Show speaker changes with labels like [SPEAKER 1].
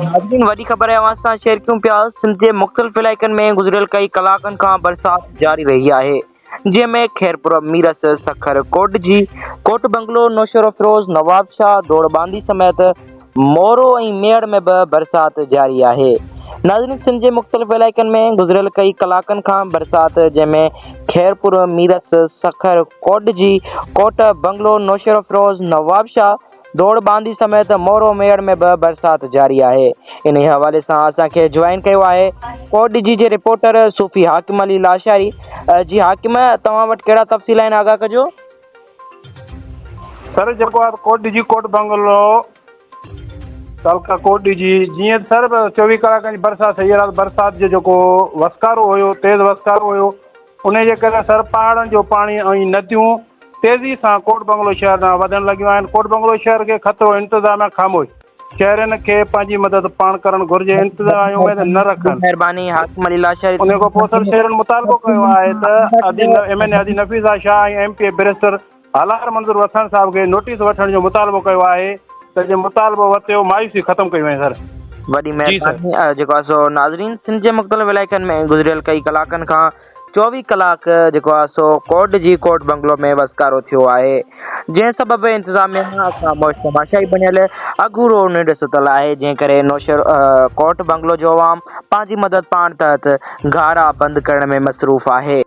[SPEAKER 1] ناظرين وڏي خبر اوهان سان شيئر ڪيون پيا سنڌ جي مختلف علائقن ۾ گذريل ڪئي ڪلاڪن کان برسات جاري رهي آهي جنهن ۾ خيرپور ميرس سکر ڪوٽجي ڪوٽ بنگلو نوشهروفيروز نوابشاهه ڌوڙ ٻانڌي سميت مورو ۽ ميهڙ ۾ به برسات جاري آهي ناظرين سنڌ جي مختلف علائقن ۾ گذريل ڪئي ڪلاڪن کان برسات جنهن ۾ خيرپور ميرس سکر ڪوٽجي ڪوٽ بنگلو نوشهروفيروز نوابشاهه ڌوڙ ٻانڌي سميت مورو ميهڙ ۾ به برسات جاري آهي انهي حوالي سان اسان کي جوائن ڪيو آهي ڪوٽ ڏيجي جي رپورٽر صوفي حاڪم علي لاشاري جي حاڪم توهان وٽ ڪهڙا تفصيل آهن آگاهه ڪجو.
[SPEAKER 2] سر جيڪو آهي ڪوٽ ڏيجي ڪوٽ بنگلو تعلقه ڪوٽ ڏيجي جيئن سر 24 ڪلاڪن جي برسات سڄي رات برسات جو جيڪو وسڪارو هيو تيز وسڪارو هيو انهي جي ڪري سر پهاڙن جو پاڻي ۽ نديون تيزي سان ڪوٽ بنگلو شهر ڏانهن وڌڻ لڳيون آهن، ڪوٽ بنگلو شهر کي خطرو، انتظاميا خاموش، شهرين کي پنهنجي مدد پاڻ ڪرڻ گهرجي، انتظاميا اميد نه رکن.
[SPEAKER 1] مهرباني حاڪم علي لاشاري.
[SPEAKER 2] انهي کان پوء سر شهرين مطالبو ڪيو آهي ته ادي M N A Adi Nafisa Shah ۽ M P A barrister Halar Manzoor Wassan صاحب کي نوٽيس وٺڻ جو مطالبو ڪيو آهي ته جي مطالبو ورتيو مايوسي ختم ڪئي وڃي سر.
[SPEAKER 1] وڏي مهرباني جيڪو آهي سو ناظرين سنڌ جي مختلف علائقن ۾ گذريل ڪئي ڪلاڪن کان 24 ڪلاڪ جيڪو آهي سو ڪوٽ جي ڪوٽ بنگلو ۾ وسڪارو ٿيو آهي جنهن سبب انتظاميا خاموش تماشائي بڻيل اگهورو ننڊ ستل آهي جنهن ڪري نوشهر ڪوٽ بنگلو جو عوام پنهنجي مدد پاڻ تحت گهارا بند ڪرڻ ۾ مصروف آهي.